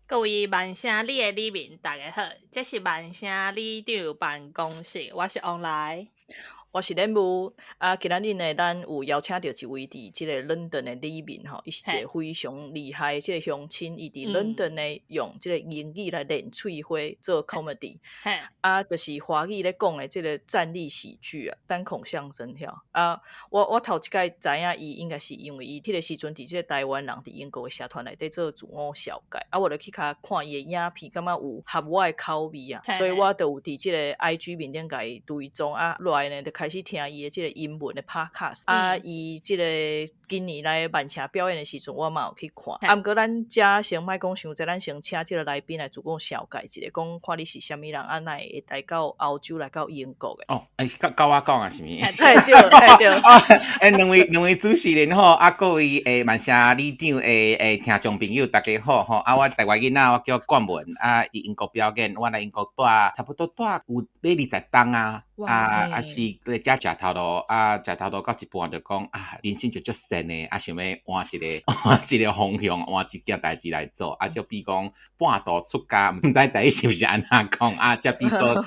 各位曼城里的里民，大家好，這是曼城里長辦公室，我是王來。我是連武啊，今仔日呢，咱有邀請著一位佇這个倫敦的里民吼，伊是一个非常厲害的這个鄉親，伊佇倫敦呢用這个英語來練喙花做 comedy，啊，就是華語咧講的這个站立喜劇啊，單口相聲跳啊。我頭一擺知影伊，應該是因為伊彼个時陣佇這个台灣人佇英國的社團內底做自我紹介，啊，我就去共看伊的影片，感覺有合我的口味啊，所以我就有佇這个 IG 面頂共伊追蹤啊，落來呢就開始聽伊的這個英文的 podcast，啊，伊這个今年來曼城表演的時陣，我嘛有去看。啊，毋過咱遮先莫講傷濟，咱先請這个來賓來自我紹介一下，講看你是啥物人，啊，哪會來到歐洲來到英國的？哦，欸，到我講啊，是毋是？嘿，對，嘿對。欸，兩位主持人好，啊，各位曼城里長的聽眾朋友，大家好吼。啊，我台灣囡仔，我叫冠文，啊，佇英國表演，我來英國蹛差不多蹛有欲20冬啊，啊啊是咧遮食頭路，啊食頭路到一半就講啊，人生就足善的，啊想欲換一个換一个方向，換一件代誌來做，啊就比講半途出家，毋知台語是毋是按怎講啊？才比做這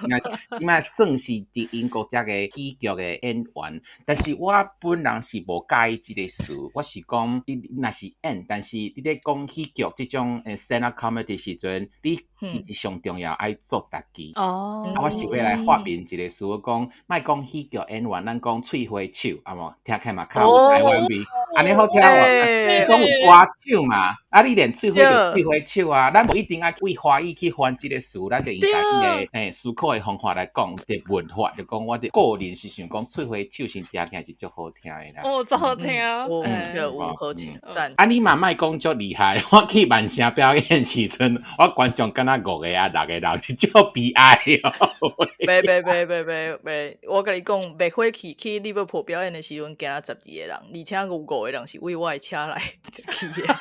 擺算是佇英國遮個喜劇的演員，但是我本人是無佮意這个詞，我是講你若是演，但是你咧講喜劇這種 stand up comedy 時陣，你其實上重要愛做家己。啊，我想欲來發明一個詞，我講莫講喜劇演員，咱講喙花手，啊無聽起來嘛較有台灣味，按呢好聽無？你講有歌手嘛，啊，你練喙花就喙花手啊，咱無一定愛為華語去翻這个詞，咱就用家己的思考的方法來講，這文法就講我的個人是想講喙花手先聽起來是足好聽的啦。哦，足好聽。有有好聽，讚。啊，你嘛莫講足厲害，我去曼城表演時陣，我觀眾敢若五個啊六個人，是足悲哀哦。袂袂袂袂袂袂，我共你講，麥火去利物浦表演的時陣，敢若12個人，而且有五個人是為我的車來去的。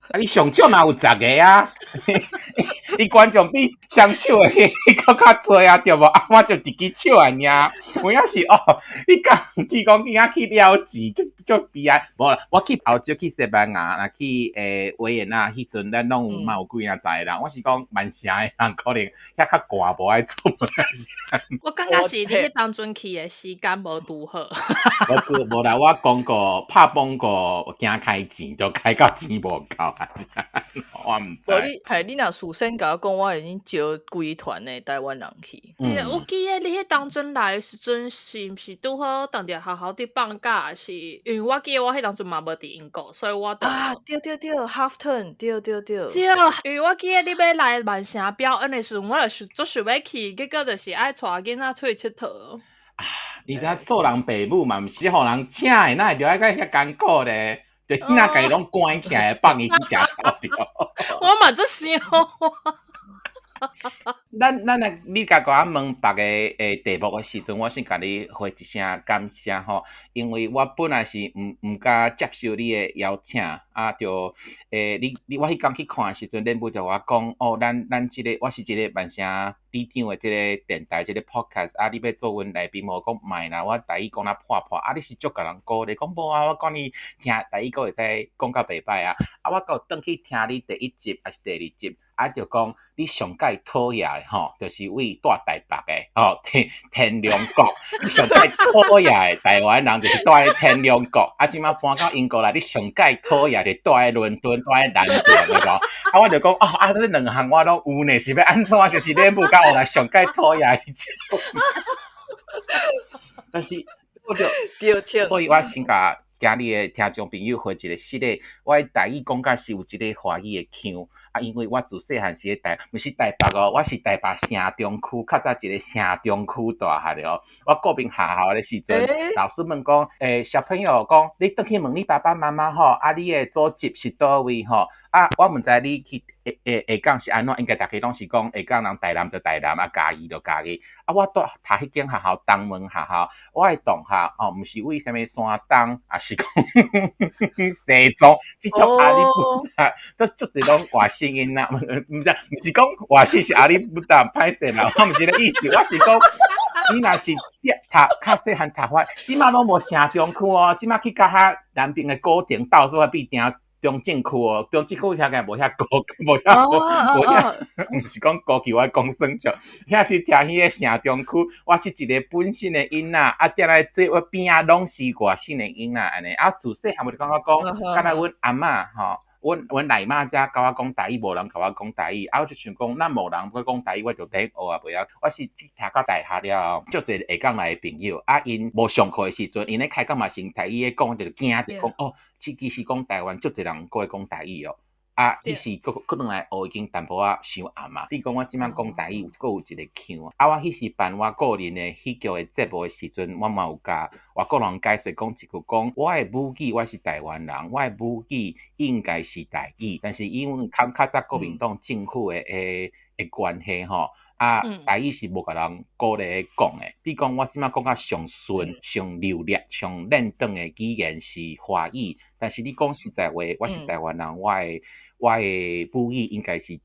啊，你上少嘛有十個啊！你觀眾比雙手的閣較濟啊，對無？啊，我就一支手爾，有影是哦。你講去講今仔去了錢，足足悲哀。無啦，我去歐洲去西班牙，若去維也納彼陣，咱攏有嘛有幾仔十个人。我是講曼城的人可能遐較寒，無愛出門。我感覺是你彼當陣去的時間無拄好。無無啦，我廣告拍廣告驚開錢，就開到錢無夠。我毋知。無你，嘿，你若事先共我講，我會用招規團的台灣人去。對，我記得你彼當陣來的時陣，是毋是拄好當佇學校佇放假？是因為我記得我彼當陣嘛無佇英國，所以我就啊，對對對，half term，對對對。對，因為我記得你欲來曼城表演的時陣，我就足想欲去，結果就是愛帶囡仔出去𨑨迌。啊，你知影做人爸母嘛，毋是予人請的，哪會著愛閣遐艱苦咧？就囡仔家己攏關起來，放伊去食頭著。我嘛足想。咱若你共我問別个題目的時陣，我先共你回一聲感謝吼，因為我本來是毋敢接受你的邀請，啊，就你我彼工去看的時陣，恁母就我講，哦，咱這个我是一個曼城里長的這个電台，這个 podcast，啊，你欲做阮來賓無？我講莫啦，我台語講得破破，啊，你是足共人鼓勵，講無啊，我講你聽台語閣會使講甲袂䆀啊，啊，我閣轉去聽你第一集抑是第二集。啊，就講你上蓋討厭的吼，就是位蹛台北的吼，天龍國。你上蓋討厭的台灣人就是蹛佇天龍國。啊，這擺搬到英國來，你上蓋討厭就蹛佇倫敦、蹛佇南邊那個。啊，我就講哦，啊，這兩項我攏有呢，是欲按怎？就是恁母佮我來上蓋討厭彼種。但是我就，所以我先共今日的聽眾朋友回一個失禮，我的台語講甲是有這个華語的腔，啊，因為我自細漢是佇台，毋是台北哦，我是台北城中區，較早一个城中區大漢的哦。我國民學校的時陣，老師問講，小朋友講，你轉去問你爸爸媽媽吼，啊，你的祖籍是佗位吼？啊，我毋知你去下下港是按怎，應該逐家攏是講下港人台南就台南，啊，嘉義就嘉義。啊，我蹛讀彼間學校東門學校，我的同學哦，毋是為啥物山東，抑是講西藏，這種阿里不達，這足濟攏外省囡仔，毋知毋是講外省是阿里不達歹勢啦，我毋是這个意思，我是講你若是讀較細漢讀法，這擺攏無城中區哦，這擺去較較南邊的古亭，到處啊變定。中正區哦，中正區遐個無遐高，無遐高，無遐，毋是講高橋，我講耍笑。遐是聽彼个城中區，我是一个本省的囡仔，啊，踮來做我邊仔攏是外省的囡仔，按呢。啊，自細漢我就感覺講，敢若阮阿嬤吼。阮內媽才佮我講台語，無人共我講台語，啊，我就想講，若無人佮講台語，我就得學啊，袂曉。我是讀到大學了後，足濟下港來的朋友，啊，𪜶無上課的時陣，𪜶咧開講嘛是用台語咧講，我就驚就講哦，其實講台灣足濟人閣會講台語哦。啊，彼時閣閣轉來學已經淡薄仔傷暗啊。比如講我這擺講台語，閣有一個腔。啊，我彼時辦我個人的戲劇的節目的時陣，我嘛有共外國人解說講一句講，我的母語我是台灣人，我的母語應該是台語，但是因為較較早國民黨政府的關係吼，啊，台語是無共人鼓勵講的。比如講我這擺講較上順、上流利、上輪轉的語言是華語，但是你講實在話，我是台灣人，我的母語應該是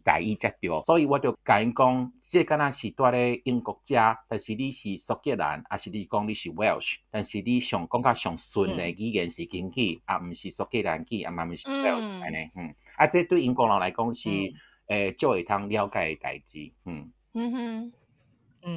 台語才對，所以我就共𪜶講，這個敢若是蹛咧英國遮，但是你是蘇格蘭，抑是你講你是 Welsh，但是你上講較上順的語言是英語，啊，毋是蘇格蘭語，啊嘛毋是 Welsh 按呢，啊，這對英國人來講是足會通了解的代誌，嗯。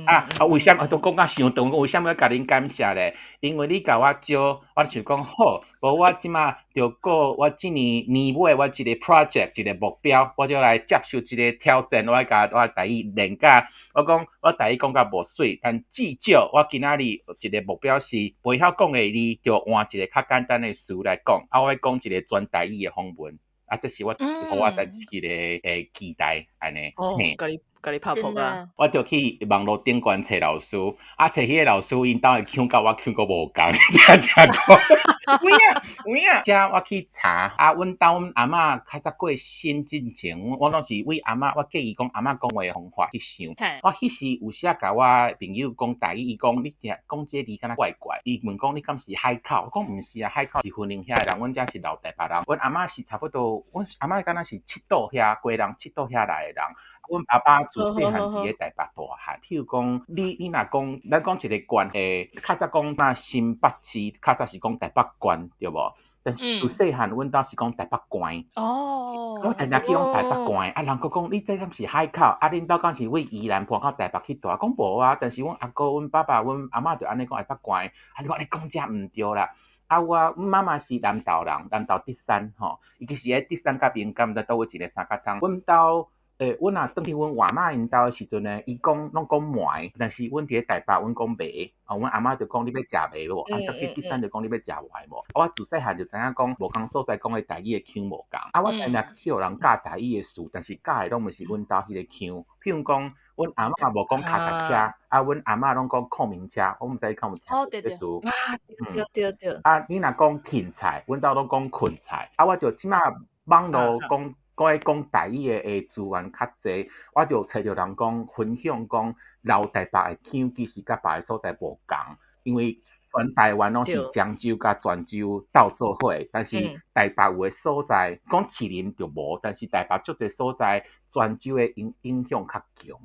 啊啊！為啥物都講甲傷長？為啥物要共恁感謝咧？因為你共我招，我就想講好，無我這馬就過我這年年尾我一個 project 一個目標，我就來接受一個挑戰，我愛共我台語練甲，我講我台語講甲無媠，但至少我今仔日一個目標是袂曉講的字，就換一個較簡單的詞來講，啊，我愛講一個全台語的訪問。啊，這是我予我家己一個期待，按呢。哦，共你共你拍撲啊！我就去網路頂懸揣老師，啊，揣彼個老師，𪜶兜的腔佮我腔閣無仝，聽聽講。有影有影，遮我去查，啊，阮兜阮阿嬤較早過身進前，我攏是為阿嬤，我建議講阿嬤講話的方法去想。我彼時有時仔共我朋友講台語，伊講你聽講這個字敢若怪怪，伊問講你敢是海口？我講毋是啊，海口是雲林遐的人，阮遮是老台北人。阮阿嬤是差不多，阮阿嬤敢若是七堵遐，基隆七堵遐來的人。阮爸爸自細漢佇咧台北大漢。譬如講，你若講，咱講一個縣的，較早講那新北市，較早是講台北縣，對無？但是自細漢，阮兜是講台北縣。我定定去講台北縣，啊，人閣講你這敢是海口？啊，恁兜敢是為宜蘭搬到台北去住？講無啊，但是阮阿哥、阮爸爸、阮阿嬤就按呢講台北縣。啊，你講你講這毋對啦。啊，我阮媽媽是南投人，南投竹山吼，伊其實佇竹山佮平岡毋知佗位一個三角窗。阮兜，阮若轉去阮外媽𪜶兜的時陣呢，伊講攏講糜，但是阮佇咧台北，阮講糜。啊，阮阿嬤就講你欲食糜無？啊，轉去竹山就講你欲食糜無？啊，我自細漢就知影講，無仝所在講的台語的腔無仝。啊，我定定去予人教台語的詞，但是教的攏毋是阮兜彼个腔。譬如講，阮阿嬤無講跤踏車，啊，阮阿嬤攏講孔明車，我毋知你敢有聽過這詞。啊，對對對。啊，你若講芹菜，阮兜攏講芹菜。啊，我就這馬網路講。我講台語的資源較濟，我就揣著人講分享講老台北的腔其實佮別个所在無仝，因為全台灣攏是漳州佮泉州鬥做伙，但是台北有的所在講士林就無，但是台北足濟所在泉州的影響較強。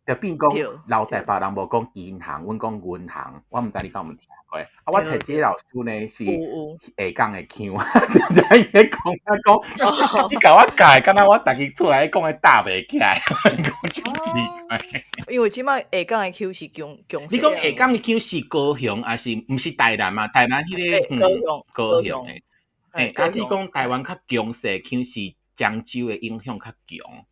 就變講老台北人無講銀行，阮講銀行，我毋知你敢有聽過。啊，我揣這個老師呢是下港的腔，伊咧講啊講，你共我教，敢若我家己厝內講的搭袂起來，講真奇怪。因為這擺下港的腔是強強。你講下港的腔是高雄，抑是毋是台南嘛？台南彼個高雄，高雄的。啊，你講台灣較強勢腔是漳州的影響較強。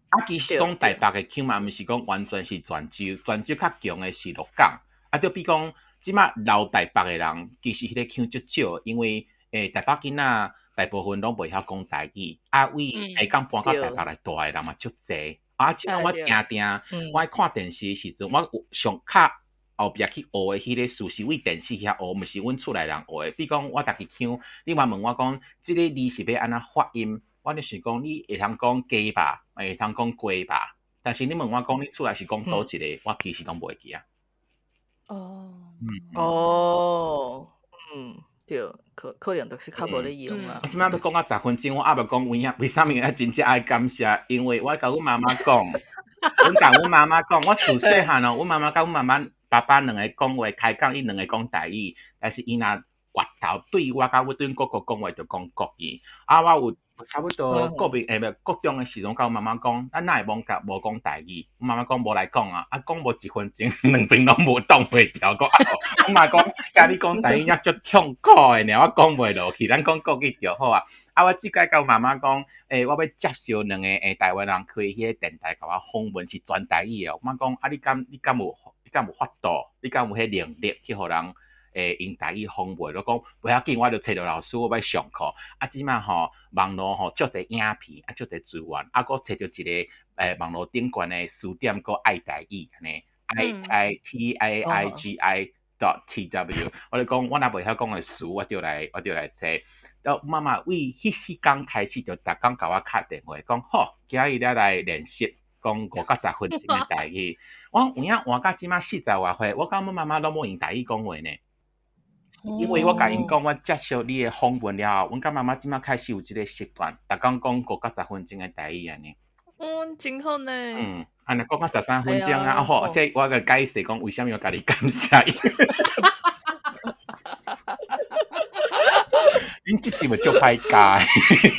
啊，其實講台北的腔嘛，毋是講完全是泉州，泉州較強的是鹿港。啊，就比講，這馬老台北的人，其實彼个腔足少，因為台北囡仔大部分攏袂曉講台語，啊，為下港搬到台北來蹛的人嘛足濟。啊，這馬我定定，我愛看電視的時陣，我有上較後壁去學的彼个詞是為電視遐學，毋是阮厝內人學的。比講我家己腔，你嘛問我講，這個字是欲按怎發音？我就想講，你會通講雞肉，會通講雞肉，但是你問我講，你厝內是講佗一个，我其實攏袂記啊。哦，嗯，對，可能就是較無咧用啦。我這馬欲講到10分鐘，我猶未講有影，為啥物愛真正愛感謝？因為我共阮媽媽講，阮共阮媽媽講，我自細漢哦，阮媽媽佮阮媽媽、爸爸兩个講話開講，𪜶兩个講台語，但是𪜶若源頭對我佮阮哥哥講話就講國語。啊，我有差不多國民欸，國中的時陣，佮阮媽媽講，咱哪會無講無講台語？阮媽媽講無來講啊，啊講無一分鐘，兩邊攏無擋袂牢。講啊，阮媽講，教你講台語也足痛苦的爾，我講袂落去，咱講國語就好啊。啊，我這擺佮媽媽講，欸，我欲接受兩个欸台灣人開彼個電台，共我訪問是全台語的。阮媽講，啊，你敢有法度？你敢有彼能力去予人欸用台語訪問？我講無要緊，我就揣著老師，我欲上課。啊，這擺吼網路吼足濟影片，啊足濟資源，啊閣揣著一个欸網路頂懸的書店，閣愛台語按呢，IITAIGI.TW。我就講，我若袂曉講的詞，我就來揣。了媽媽為彼彼工開始就逐工共我敲電話，講好，今日咱來練習講5到10分鐘的台語。我有影活到這擺40外歲，我佮阮媽媽攏無用台語講話呢。因為我共𪜶講，我接受你的訪問了後，阮佮媽媽這擺開始有這个習慣，逐工講5到10分鐘的台語按呢。嗯，真好呢。嗯，按呢講到13分鐘啊，啊好，這我共解釋講為啥物我共你感謝。恁這集嘛足歹教。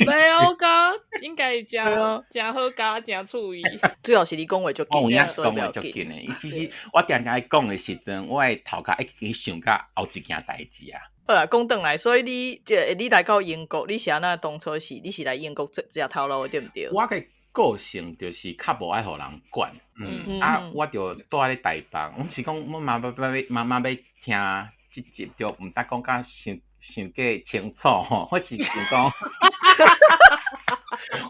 袂啊，我感覺應該誠誠好教，誠趣味。主要是你講話足緊，我有影講話足緊的。其實我定定咧講的時陣，我的頭殼會記想到後一件代誌啊。好啦，講轉來，所以你這你來到英國，你是按怎當初是你是來英國食頭路的對毋對？我的個性就是較無愛予人管，嗯，啊，我就住咧台北，阮是講阮媽媽媽媽欲聽這集，就毋得講甲傷傷過清楚吼，我是想講，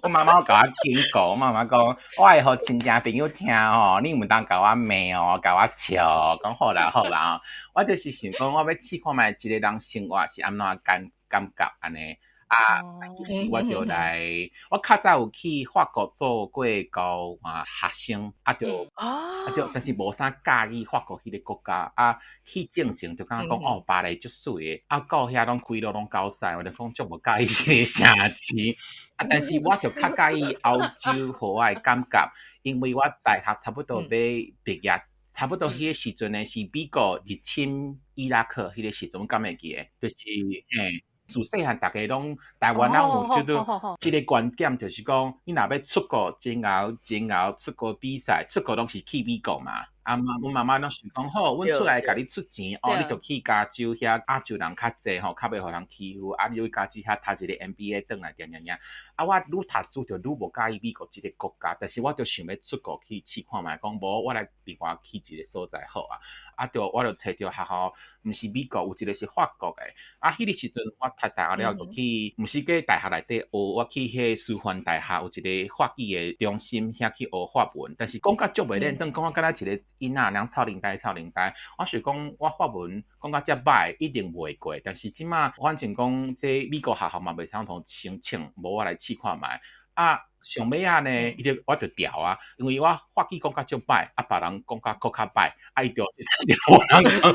我媽媽共我警告，我媽媽講，我會予親戚朋友聽吼，你毋通共我罵哦，共我笑，講好啦好啦，我就是想講，我欲試看覓一个人生活是按怎感覺按呢。啊，其實我就來，我較早有去法國做過交換學生，啊就，啊就，但是無啥佮意法國彼个國家，啊去進前就感覺講，哦，巴黎足媠的，啊到遐攏規路攏狗屎，我就講足無佮意彼个城市，啊但是我就較佮意歐洲予我的感覺，因為我大學差不多欲畢業，差不多彼個時陣呢是美國入侵伊拉克彼個時陣，敢會記得？就是嘿。自細漢，逐家攏台灣人有這個這个觀點，就是講你若欲出國真𠢕真𠢕出國比賽，出國攏是去美國嘛。啊媽，阮媽媽攏想講好，阮厝內共你出錢，哦，你就去加州遐亞洲人較濟吼，較袂予人欺負。啊，你去加州遐讀一个 MBA 轉來點點點。啊，我愈讀書就愈無佮意美國這个國家，但是我就想欲出國去試看覓，講無我來另外去一个所在好啊。啊，就我就揣著學校，毋是美國，有一个是法國的。啊，彼个時陣我讀大學了，就去，毋是閣大學內底學，我去彼个師範大學有一个法語的中心，遐去學法文。但是講甲足袂認真，講甲敢若一個囡仔，人臭奶呆臭奶呆。我想講，我法文講甲遮歹，一定袂過。但是這馬反正講，這美國學校嘛袂使通申請，無我來試看覓。啊，上尾仔呢，伊就我就調啊，因為我法語講甲足歹，啊，別人講甲閣較歹，啊，伊就無人講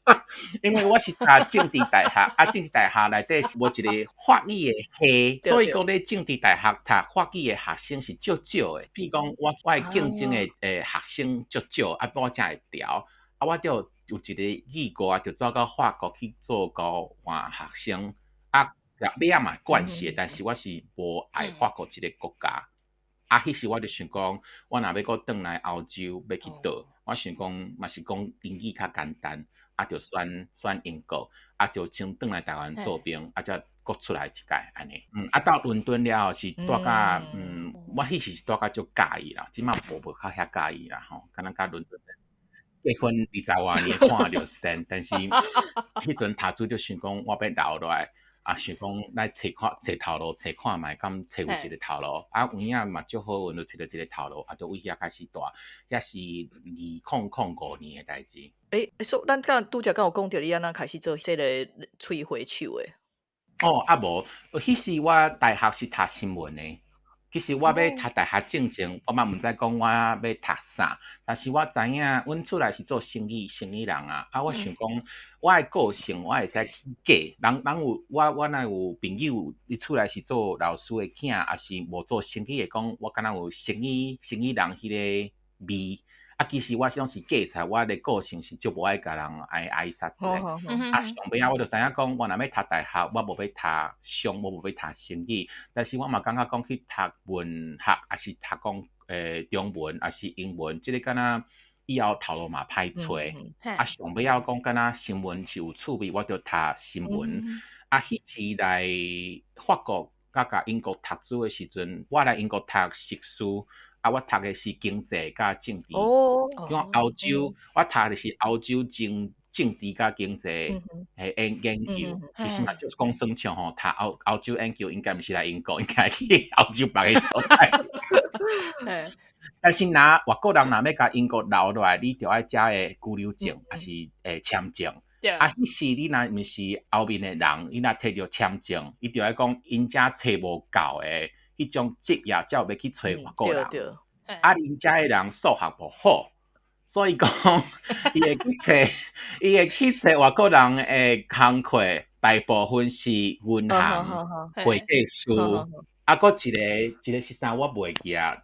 啥，因為我是讀政治大學，啊，政治大學內底是無一個法語的系，所以講咧政治大學讀法語的學生是足少的，比如講我的競爭的欸學生足少，啊，我才會調，啊，我就有一個意外，就走到法國去做交換學生，啊。尾仔嘛慣勢，但是我是無愛法國這个國家。啊，彼時我就想講，我若欲閣轉來歐洲，欲去佗，我想講嘛是講英語較簡單，啊，就選選英國，啊，就先轉來台灣做兵，啊，才閣出來一擺按呢。嗯，啊，到倫敦了後是住甲，嗯，我彼時是住甲足佮意啦，這馬無較遐佮意啦吼，敢若佮倫敦結婚20外年看著仙，但是彼陣讀書就想講，我欲留落來。啊，想講來揣看揣頭路，揣看覓，敢揣有一个頭路。啊，有影嘛足好運，就揣著一个頭路，啊，就為遐開始住。遐是2005年的代誌。欸，所以咱剛拄才敢有講著，你按怎開始做這个喙花手的？哦，啊無，彼時我大學是讀新聞的。其實我欲讀大學進前，我嘛毋知講我欲讀啥，但是我知影，阮厝內是做生意，生意人啊。啊，我想講，我的個性我會使去假。人人有我，我若有朋友，伊厝內是做老師的囝，抑是無做生意的，講我敢若有生意，生意人彼个味。啊，啊，其實我是攏是計菜，我的個性是足無愛共人愛愛殺一個。啊，上尾仔我就知影講，我若欲讀大學，我無欲讀商，我無欲讀生意，但是我嘛感覺講去讀文學，抑是讀講中文，抑是英文，這個敢若以後頭路嘛歹揣。啊，上尾仔講敢若新聞是有趣味，我就讀新聞。啊，彼時來法國佮佮英國讀書的時陣，我來英國讀碩士，啊，我讀的是經濟佮政治。像歐洲，我讀的是歐洲政治佮經濟的研究。其實嘛，就是講算笑吼，讀歐洲研究應該毋是來英國，應該去歐洲別个所在。但是若外國人若欲共英國留落來，你著愛遮的居留證，抑是簽證。啊，彼時你若毋是後面的人，你若提著簽證，伊就愛講𪜶遮揣無夠的彼種職業，才有欲去揣外國人。啊，𪜶遮的人數學無好，所以講伊會去揣外國人的工課，大部分是銀行、會計師，啊，閣一个一个是啥我袂記啊。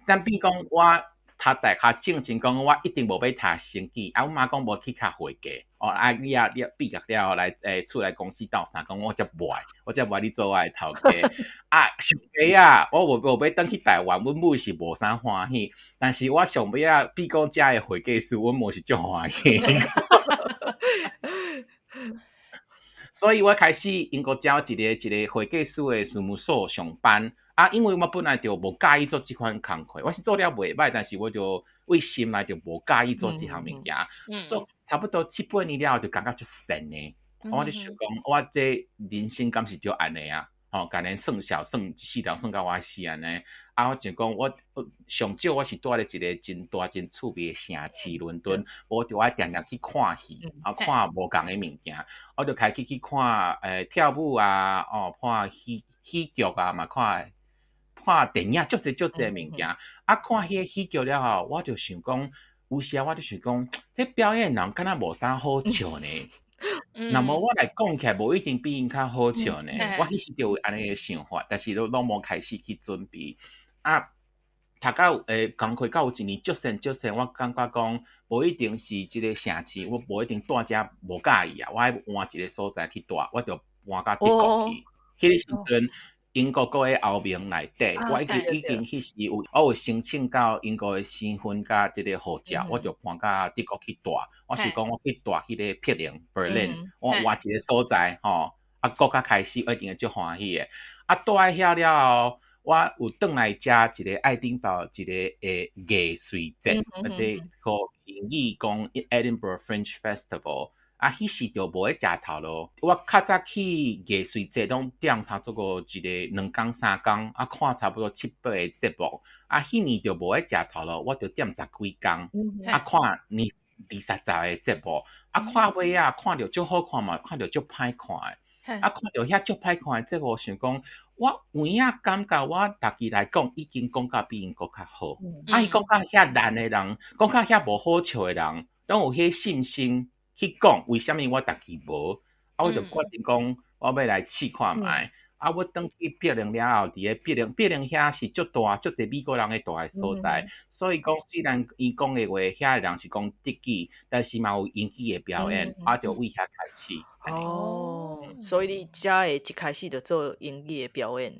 但比講我讀大學進前講，我一定無欲讀生技，啊，阮媽講無去較會計，哦，啊，你啊，你畢業了後來出來公司鬥相共，我才無愛，我才無愛你做我的頭家。啊，上尾仔，我無欲轉去台灣，阮母是無啥歡喜，但是我上尾仔比講遮的會計師，阮母是足歡喜。所以我開始英國找一個一個會計師的事務所上班。啊，因為我本來就無佮意做這款工課，我是做了袂䆀，但是我就對心內就無佮意做這項物件，所以差不多七八年了後就感覺足神的。我就想講，我這人生敢是就按呢啊？吼，共人算數算一世人算到我死按呢。啊，我就講我上少我是蹛佇一個真大真趣味的城市倫敦，我就愛定定去看戲，啊，看無仝的物件。我就開始去看跳舞啊，哦，看戲劇啊，嘛看看電影，足濟足濟物件。啊，看彼个戲劇了後，我就想講，有時啊，我就想講，這表演人敢若無啥好笑呢。若無我來講起來，無一定比𪜶較好笑呢。我彼時就有按呢个想法，但是攏無開始去準備。啊，讀到工課到有一年足善足善，我感覺講，無一定是這个城市，我無一定蹛遮無佮意啊，我愛換一个所在去蹛，我就搬到德國去。彼个時陣，英國閣佇歐盟內底，我已經彼時有，我有申請到英國的身份佮這个護照，我就搬到德國去蹛。我是講我去蹛彼个柏林（Berlin），我換一个所在吼，啊，閣較開始一定會足歡喜的。啊，蹛佇遐了後，我有轉來遮一个愛丁堡一个藝穗節，或者個英語講 Edinburgh Fringe Festival。啊，彼時就無咧食頭路。我較早去藝穗節，攏踮差不多一个兩工三工，啊，看差不多七八個節目。啊，彼年就無咧食頭路，我就踮十幾工，啊，看二三十個節目。啊，看尾仔看著足好看嘛，看著足歹看的。啊，看著遐足歹看的節目，想講我有影感覺我家己來講，已經講甲比𪜶閣較好。啊，伊講甲遐爛的人，講甲遐無好笑的人，攏有彼信心去講，為啥物我家己無？啊，我就決定講，我欲來試看覓。啊，我轉去柏林了後，佇咧柏林，柏林遐是足大、足濟美國人的蹛的所在。所以講，雖然伊講的話，遐的人是講德語，但是嘛有英語的表演，我就為遐開始。哦，所以你才會一開始就做英語的表演。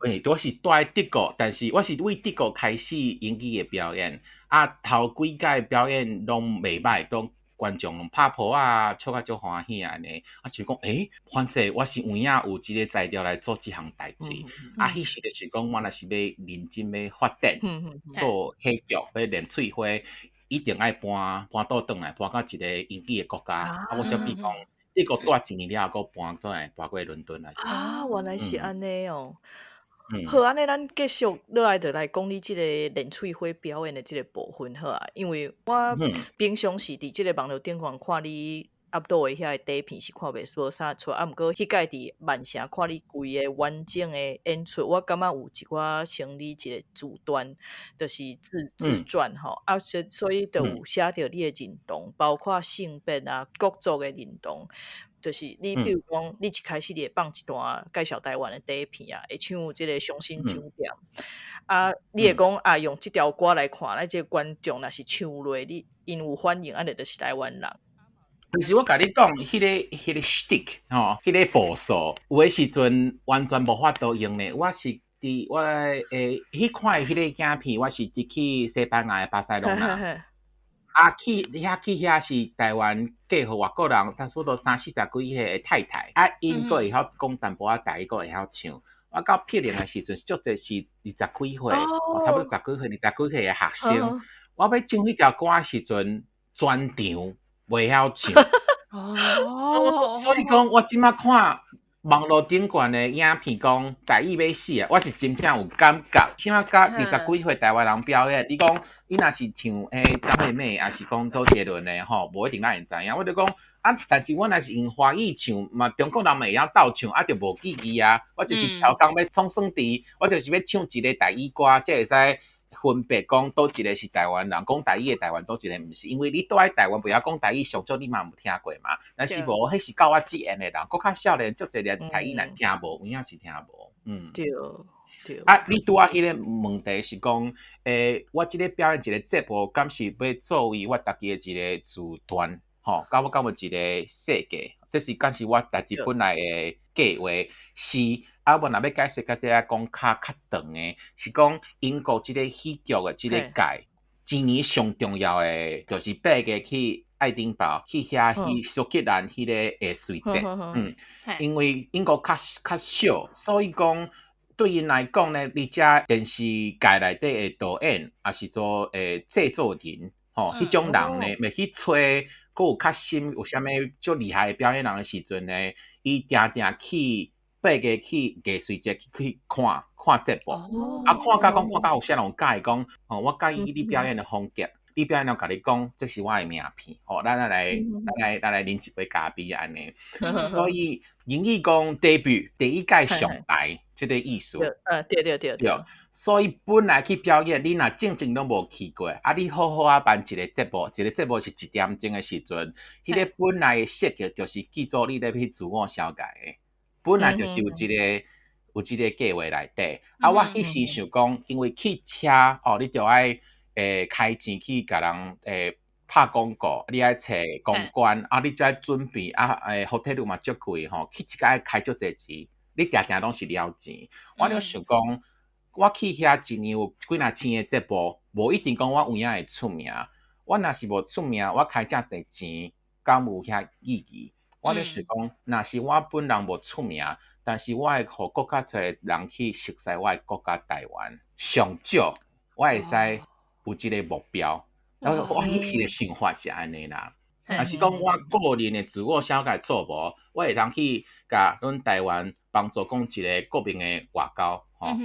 欸，我是蹛佇德國，但是我是為德國開始英語的表演。啊，頭幾擺表演攏袂䆀，攏觀眾攏拍噗仔，笑甲足歡喜按呢。啊，就講，欸，反正我是有影有這個才調來做這項代誌。啊，彼時就是講，我若是欲認真欲發展，做戲劇，欲練喙花，一定愛搬倒轉來，搬到一個英語的國家。啊，我才比講，德國蹛一年了後，閣搬轉來，搬過倫敦來。啊，原來是按呢哦。好，按呢咱繼續落來就來講你這個練喙花表演的這個部分好啊，因為我平常時佇這個網路頂懸看你 upload 的遐個短片是看袂無啥出，啊，毋過彼擺佇曼城看你規个完整的演出，我感覺有一寡像你一個自傳，就是自傳吼，啊，所以就有寫著你的認同，包括性別啊、國族的認同。就是你比如講，你一開始你會放一段介紹台灣的短片啊，會唱這個傷心酒店，啊，你會講啊，用這條歌來看，咱這個觀眾若是唱落，你𪜶有反應，按呢就是台灣人。但是我共你講，彼個 shtick 吼，彼個步數，有的時陣完全無法度用咧。我是佇我彼款彼個影片，我是佇去西班牙的巴塞隆納。啊，去遐是台灣嫁予外國人，差不多三四十幾歲的太太，啊，𪜶閣會曉講淡薄仔台語，閣會曉唱。我到拍攝的時陣，足濟是二十幾歲，差不多十幾歲、二十幾歲的學生。我欲唱彼條歌的時陣，全場袂曉唱。所以講，我這馬看網路頂懸的影片，講台語欲死啊！我是真正有感覺。這馬佮二十幾歲台灣人表演，你講你若是唱張惠妹，抑是講周杰倫的吼，無一定咱會知影。我就講啊，但是我若是用華語唱，嘛中國人嘛會曉鬥唱，啊就無意義啊。我就是超工欲創耍佇，我就是欲唱一個台語歌，才會使分別講佗一個是台灣人，講台語的台灣，佗一個毋是。因為你住佇台灣袂曉講台語，上少你嘛有聽過嘛。但是無，彼是佮我志緣的人，閣較少年，足濟連台語若聽無，有影是聽無。嗯。對對。啊，你拄仔彼個問題是講，我這個表演一個節目，敢是欲作為我家己的一個自傳，吼，敢我敢有一個設計，這是敢是我家己本來的計劃是。啊，我若欲解釋較這講較較長的，是講英國這個戲劇的這個界，今年上重要的就是8月去愛丁堡去遐去蘇格蘭彼個藝穗節，因為英國較較小，所以講對𪜶來講呢，佇遮電視界內底的導演，抑是做製作人，吼，彼種人呢，欲去揣閣有較新有啥物足厲害的表演人的時陣呢，伊定定去八月去藝穗節去看看節目，啊，看甲講看甲有啥人有佮意講，吼，我佮意你表演的風格，你表演了共你講，這是我的名片，吼，咱來啉一杯咖啡按呢。所以英語講 debut 第一屆上台，這個意思。對對對對。所以本來去表演，你若正前攏無去過，啊，你好好仔辦一個節目，一個節目是一點鐘的時陣，彼個本來的設計就是記做你咧去自我紹介的，本來就是有這個計劃內底。啊，我彼時想講，因為去車哦，你著愛開錢去共人拍廣告，你愛揣公關，啊，你才愛準備啊，hotel 嘛足貴吼，去一擺愛開足濟錢，你定定攏是了錢。我就想講，我去遐一年有幾若千个節目，無一定講我有影會出名。我若是無出名，我開遮濟錢，敢有遐意義？我就想講，若是我本人無出名，但是我會予閣較濟人去熟悉我的國家台灣，上少我會使有這個目標。然後我彼時的想法是按呢啦。若是講我個人的自我紹介做無，我會當去共阮台灣幫助講一個國民的外交，吼，啊，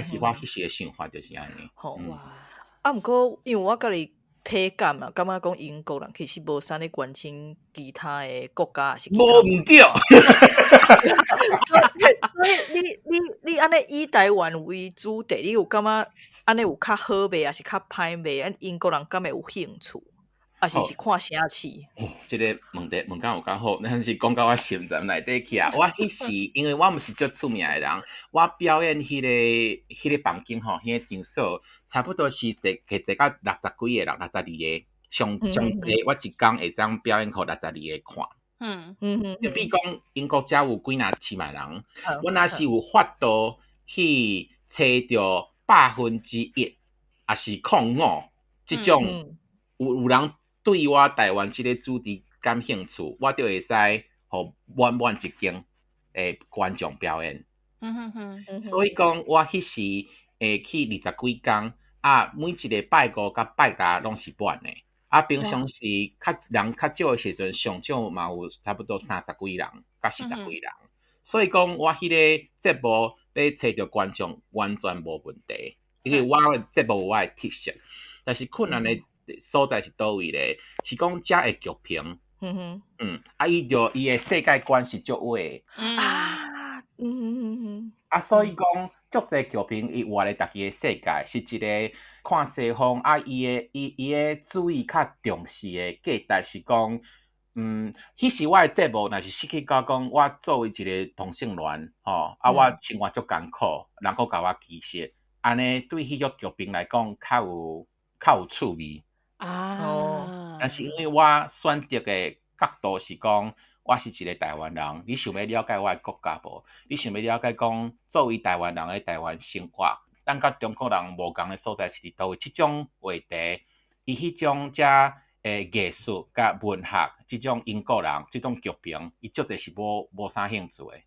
彼是我彼時的想法就是按呢。好哇，啊，毋過因為我家己體感啊，感覺講英國人其實無啥咧關心其他的國家，抑是無毋對。所以你按呢以台灣為主題，你有感覺按呢有較好袂，抑是較歹賣？按英國人敢會有興趣？抑是是看城市？哦，這個問題問甲有夠好，咱是講到我心臟內底去啊！我彼時因為我毋是足出名的人，我表演彼個房間吼，彼個場所差不多是坐會坐到六十幾個人，62個，上上濟我一工會當表演予62個看。就比講英國遮有幾若千萬人，我若是有法度去揣著1%，抑是0.5，這種有人對我台灣這個主題感興趣，我就會使予滿滿一間的觀眾表演。所以講，我彼時會去二十幾工，啊，每一個拜五佮拜六攏是滿的。啊，平常時較人較少的時陣，上少嘛有差不多三十幾人，佮四十幾人。所以講，我彼個節目欲揣著觀眾完全無問題，因為我的節目有我的特色。但是困難的所在是佗位咧？是講遮的劇評，啊，伊就伊的世界觀是足歪的。啊，所以講足濟劇評，伊活咧家己的世界，是一個看西方啊，伊的伊伊的注意較重視的價值是講，彼時我的節目若是失去到講，我作為一個同性戀，吼，啊，我生活足艱苦，人閣共我歧視，按呢對彼個劇評來講，較有趣味。但是因為我選擇的角度是講，我是一個台灣人，你想欲了解我的國家無？你想欲了解講，作為台灣人的台灣生活，咱佮中國人無仝的所在是佇佗位？這種話題，伊彼種遮藝術佮文學，這種英國人，這種劇評，伊足濟是無啥興趣的。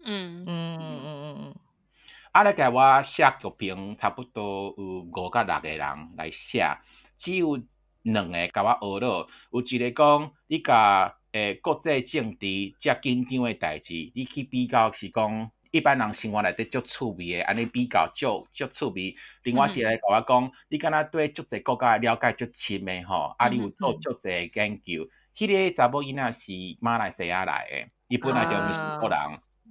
啊，來共我寫劇評，差不多有五佮六個人來寫，只有兩個共我呵咾，有一個講你共國際政治遮緊張的代誌，你去比較是講一般人生活內底足趣味的，按呢比較足足趣味。另外一個共我講，你敢若對足濟國家的了解足深的吼，啊，你有做足濟研究。彼個查某囡仔是馬來西亞來的，伊本來就毋是英國人，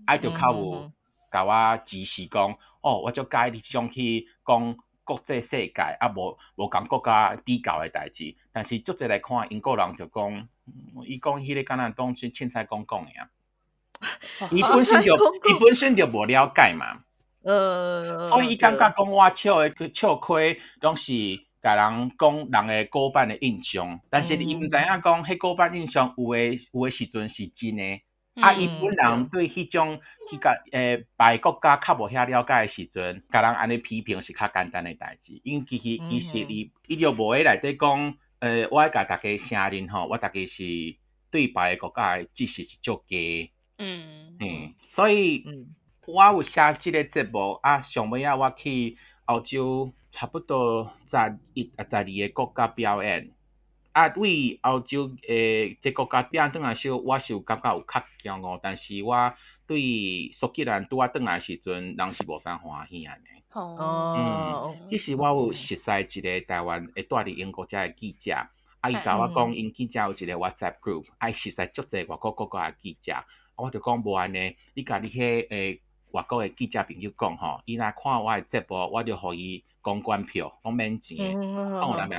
啊，就較有共我支持講，哦，我足佮意你這種去講國際世界啊，無仝國家比較的代誌。但是足濟來看英國人就講，伊講彼個敢若當是凊彩講講的啊。伊本身就無了解嘛，所以伊感覺講我笑的笑虧，攏是共人講人的古板的印象，但是伊毋知影講，彼古板印象有的時陣是真的。啊，伊本人對彼種去共別國家較無遐了解的時陣，共人按呢批評是較簡單的代誌。因為其實伊就無佇內底講，我愛共大家承認吼，我家己是對別个國家的知識是足低。所以我有寫這個節目啊，上尾仔我去歐洲差不多11啊12個國家表演。啊，對歐洲的這國家表演轉來時，我是有感覺有較驕傲，但是我對蘇格蘭拄仔轉來時陣，人是無啥歡喜按呢。彼時我有熟似一個台灣會住佇英國遮的記者，啊，伊共我講，𪜶記者有一個 WhatsApp group，啊，伊熟似足濟外國國家的記者，啊，我就講無按呢，你共你彼個外國的記者朋友講吼，伊若看我的節目，我就予伊公關票，攏免錢的。看有人名，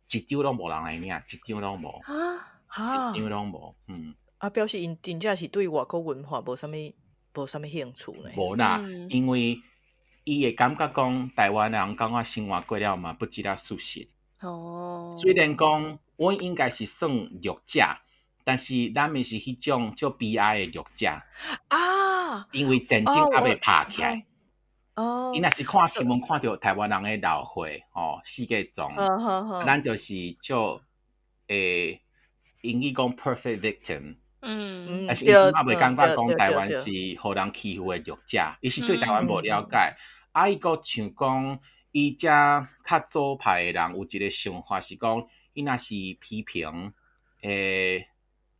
一張攏無人來領，一張攏無，一張攏無，嗯。啊，表示𪜶真正是對外國文化無啥物興趣呢？無啦，因為伊會感覺講台灣人感覺生活過了嘛，不這仔舒適。雖然講阮應該是算弱者，但是咱毋是彼種足悲哀的弱者。因為戰爭猶未拍起來。伊若是看新聞看著台灣人的流血，吼，四界撞，咱就是足英語講 perfect victim。但是伊猶未感覺講台灣是予人欺負的弱者，伊是對台灣無了解。啊，伊閣像講，伊遮較左派的人有一個想法是講，伊若是批評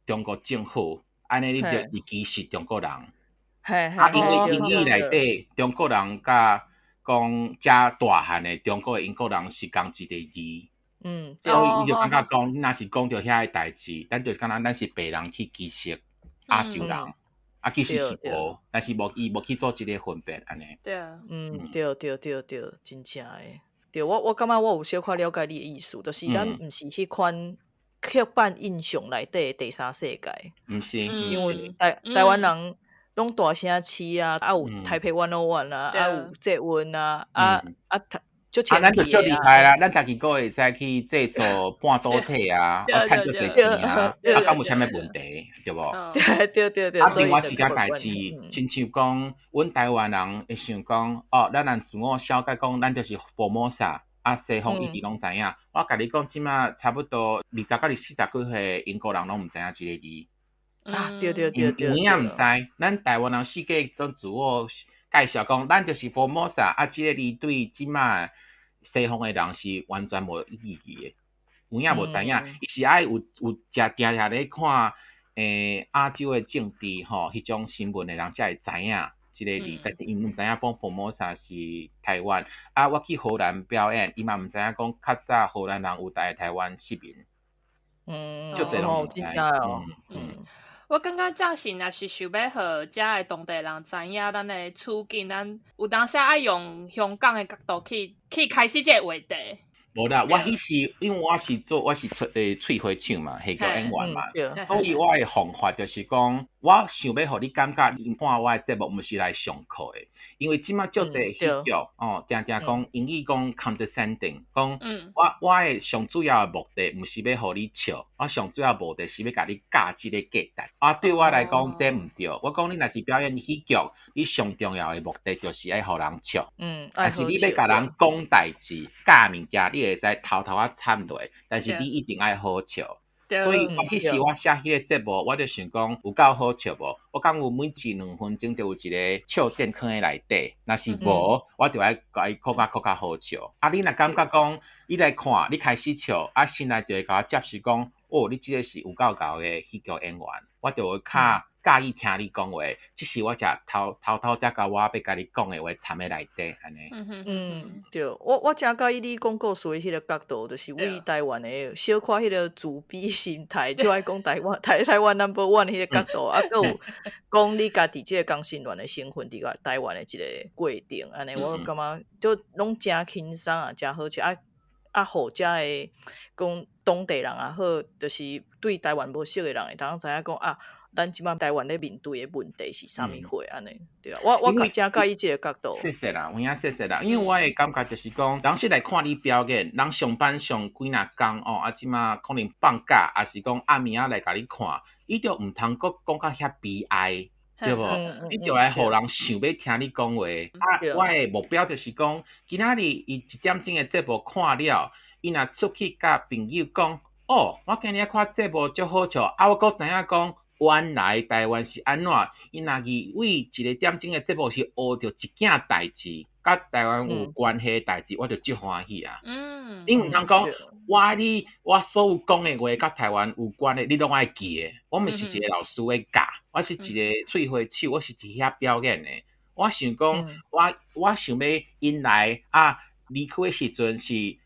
中國政府，按呢你就是歧視中國人。啊，因為英語內底中國人佮講遮大漢的中國的英國人是仝一個字。所以伊就感覺講，你若是講著遐个代誌，咱就是敢若咱是白人去歧視亞洲人，啊，其實是無，但是無伊無去做這個分別按呢。對對對對，真正的。對，我感覺我有小可了解你的意思，就是咱毋是彼款刻板印象內底的第三世界。毋是，因為台灣人攏大城市啊，啊有台北 101 啊，啊有捷運啊，啊啊足啊，咱就足厲害啦！咱家己閣會使去製造半導體啊，啊，趁足濟錢啊，啊，敢有啥物問題？對無？對對對對。啊，另外一件代誌，親像講，阮台灣人會想講，哦，咱人自我紹介講，咱就是福摩薩，啊，西方一直攏知影。我共你講，這馬差不多20到40幾歲英國人攏毋知影這個字。啊，對對對對。有影毋知，咱台灣人四界總自我介紹講，咱就是福摩薩，啊，這個字對這馬西方的人是完全無意義的，有影無知影，伊是愛有誠定定咧看亞洲的政治吼，彼種新聞的人才會知影這個字，但是𪜶毋知影講福摩薩是台灣。啊，我去荷蘭表演，伊嘛毋知影講較早荷蘭人有來台灣殖民。足濟攏毋知。我感覺這是若是想欲予遮的當地人知影咱的處境，咱有當時愛用香港的角度去開始這個話題。無啦，我彼時因為我是做我是出喙花手嘛，戲劇演員嘛，所以我的方法就是講，我想欲予你感覺你看我的節目毋是來上課的，因為這馬足濟戲劇哦，定定講英語講 condescending，講我的上主要的目的毋是欲予你笑，我上主要目的是欲共你教這个價值。啊，對我來講這毋對。我講你若是表演喜劇，你上重要的目的就是愛予人笑。但是你欲共人講代誌、教物件，你會使偷偷仔摻落，但是你一定愛好笑。所以我彼時我寫彼个節目，我就想講有夠好笑無？我感覺每一兩分鐘就有一个笑點囥佇內底，若是無，我就愛共伊閣較閣較好笑。啊，你若感覺講你來看，你開始笑，啊，心內就會共我接受講，哦，你這个是有夠𠢕的戲劇演員，我就會較佮意聽你講話。這是我食偷偷偷才共我欲共你講的話摻佇內底按呢。嗯，對，我誠佮意你講故事的彼个角度，就是為台灣的小可彼个自卑心態，就愛講台灣台灣 number one 彼个角度，啊，閣有講你家己這个同性戀的身份佇個台灣的一个過程，按呢我感覺就攏誠輕鬆啊，誠好笑啊啊，予遮的講當地人也好，就是對台灣無熟的人會當知影講啊，咱這馬台灣咧面對的問題是啥物貨按呢？對啊，我較誠佮意這个角度。謝謝啦，有影謝謝啦，因為我的感覺就是講，人是來看你表演，人上班上幾若工哦，啊，這馬可能放假，抑是講暗暝仔來共你看，伊就毋通閣講甲遐悲哀，對無？你就愛予人想欲聽你講話。啊，我的目標就是講，今仔日伊一點鐘的節目看了，伊若出去佮朋友講，哦，我今日看節目足好笑，啊，我閣知影講，原來台灣是按怎，伊若以為一个點鐘的節目是學著一件代誌，佮台灣有關係的代誌，我就足歡喜啊。你毋通講，我你我所有講的話佮台灣有關的，你攏愛記的。我毋是一个老師咧教，我是一个喙花手，我是佇遐表演的。我想講，我想欲𪜶來啊，離開的時陣是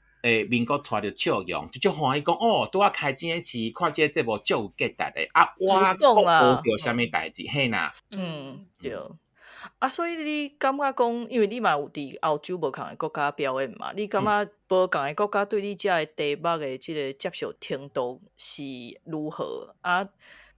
面閣帶著笑容，就足歡喜講哦，拄仔開這个市，看這个節目足有價值的。啊，我閣學著啥物代誌，嘿啦。嗯，對。啊，所以你感覺講，因為你嘛有佇歐洲無仝的國家表演嘛，你感覺無仝的國家對你這个題目的這个接受程度是如何？啊，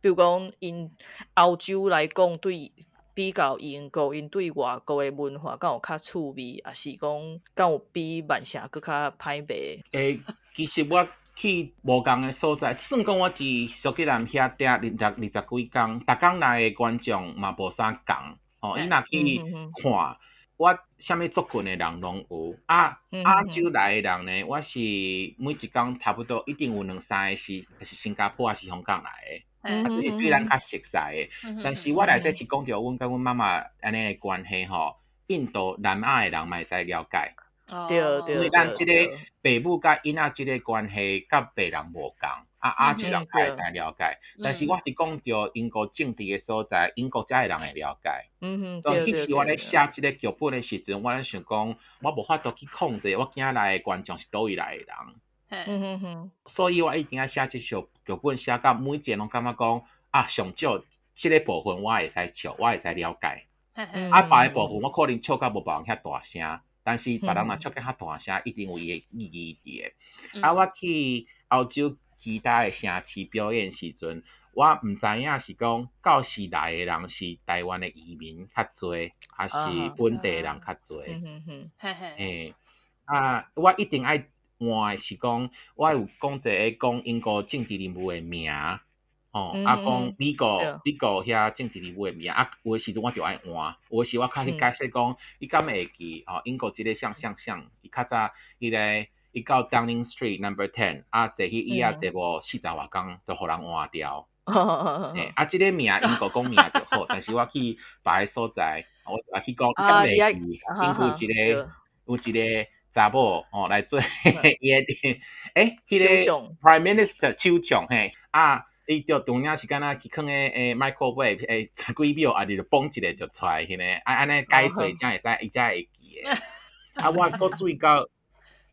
比如講，𪜶歐洲來講，對比較英國，𪜶對外國的文化敢有較趣味，抑是講敢有比曼城閣較歹賣？欸，其實我去無仝的所在，算講我佇蘇格蘭遐待二十幾工，逐工來的觀眾嘛無啥仝。哦，伊若去看，我啥物族群的人攏有。啊，亞洲來的人呢，我是每一工差不多一定有兩三个是新加坡抑是香港來的，啊，這是對咱較熟似的。但是我內底是講著阮佮阮媽媽按呢的關係吼，印度南亞的人嘛會使了解。對。因為咱這個爸母佮囡仔這個關係，佮別人無仝。啊，亞洲人較會使了解，但是我是講著英國政治的所在，英國遮的人會了解。所以彼時我咧寫這个劇本的時陣，我咧想講，我無法度去控制我囝來的觀眾是佗位來的人。所以我一定愛寫這首劇本，寫到每一个攏感覺講，啊，上少這个部分我會使笑，我會使了解。啊，別个部分我可能笑甲無別人遐大聲，但是別人若笑甲較大聲，一定有伊的意義佇的。啊，我去歐洲其他的城市表演時陣，我毋知影是講到時來的人是台灣的移民較濟，抑是本地的人較濟。嘿，啊，我一定愛換的是講，我有講一个講英國政治人物的名，哦，啊，講美國遐政治人物的名，啊，有的時陣我就愛換，有的時我較去解釋講，你敢會記？哦，英國這个啥啥啥，伊較早彼个。伊到 Downing Street Number 10，啊，坐彼椅仔坐無四十外工，就予人換掉。欸，啊，這个名英國講名就好，但是我去別个所在，我就去講，你敢會記？𪜶有一個查某哦來做伊的，欸，彼个 Prime Minister 首相嘿，啊，伊就當影是敢若去囥咧欸 microwave 欸十幾秒，啊，你就嘣一下就出來彼个，啊，按呢解說才會使，伊才會記的。啊，我閣注意到。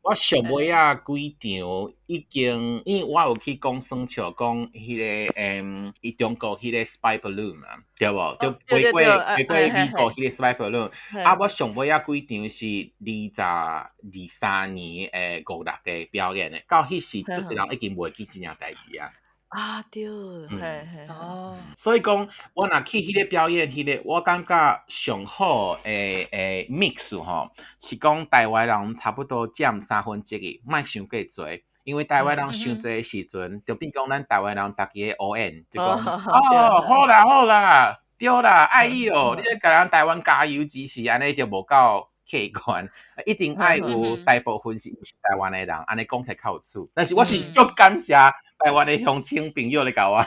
我上尾仔幾場已經，因為我有去講耍笑，講彼個伊中國彼個 Spy Balloon 嘛，對無？就飛過飛過美國彼個 Spy Balloon。啊，我上尾仔幾場是2023年的五六個表演的，到彼時足濟人已經袂記這件代誌啊。啊，對，嘿嘿。所以講，我若去彼个表演，彼个我感覺上好的 mix 吼，是講台灣人差不多佔1/3，莫傷過濟，因為台灣人傷濟的時陣，就變講咱台灣人逐家烏演，就講哦，好啦好啦，對啦，愛伊哦，你咧共人台灣加油支持，按呢就無夠客觀，一定愛有大部分是毋是台灣的人，按呢講起來較有趣。但是我是足感謝台灣的鄉親朋友咧共我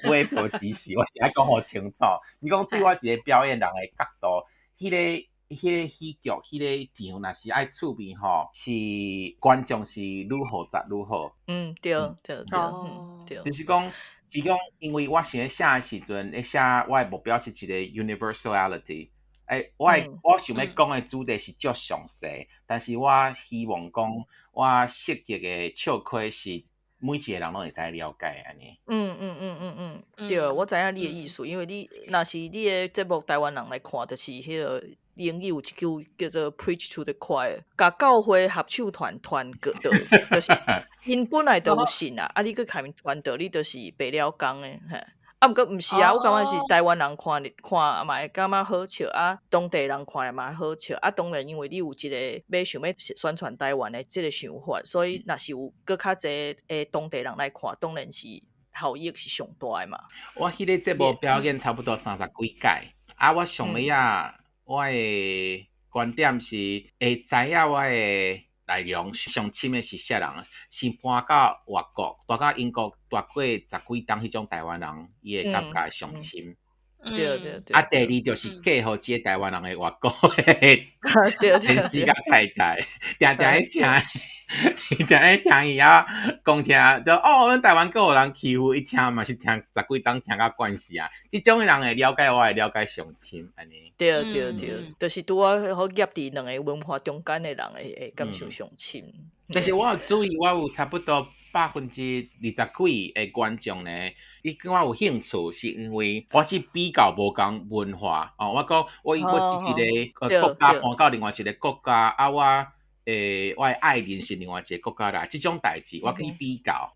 買票支持，我是愛講予清楚。是講對我一個表演人的角度，彼個戲劇，彼個場若是愛趣味吼，是觀眾是愈複雜愈好。就是講，是講，因為我想咧寫的時陣，咧寫我的目標是一個 universality。我想欲講的主題是足詳細，但是我希望講我設計的笑話是每一個人攏會使了解按呢。對，我知影你的意思，因為你若是你的節目台灣人來看，就是彼个英語有一句叫做 preach to the choir，共教會合唱團傳道，就是𪜶本來就有信啊，啊你閣共𪜶傳道，你就是白了工的，嘿。啊，毋過毋是啊，我感覺是台灣人看看嘛會感覺好笑啊，當地人看嘛會好笑啊。當然，因為你有一個欲想欲宣傳台灣的這个想法，所以若是有閣較濟的當地人來看，當然是效益是上大的嘛。我彼个節目表演差不多三十幾屆，啊，我上尾仔，我的觀點是會知影我的內容上深的是啥人？是搬到外國，搬到英國蹛過十幾冬彼種台灣人，伊會感覺上深。啊，第二就是嫁予這个台灣人的外國的先生佮太太，定定咧聽，定定咧聽伊啊講聽，就哦，咱台灣閣予人欺負，伊聽嘛是聽十幾冬聽甲慣勢啊。這種人會了解我，會了解上深按呢。對對對，就是拄仔好夾佇兩个文化中間的人會感受上深。但是我有注意，我有差不多20%幾的觀眾呢，伊對我有興趣，是因為我是比較無仝文化哦。我講我我佇一個國家搬到另外一個國家，啊我我的愛人是另外一個國家來，這種代誌我去比較。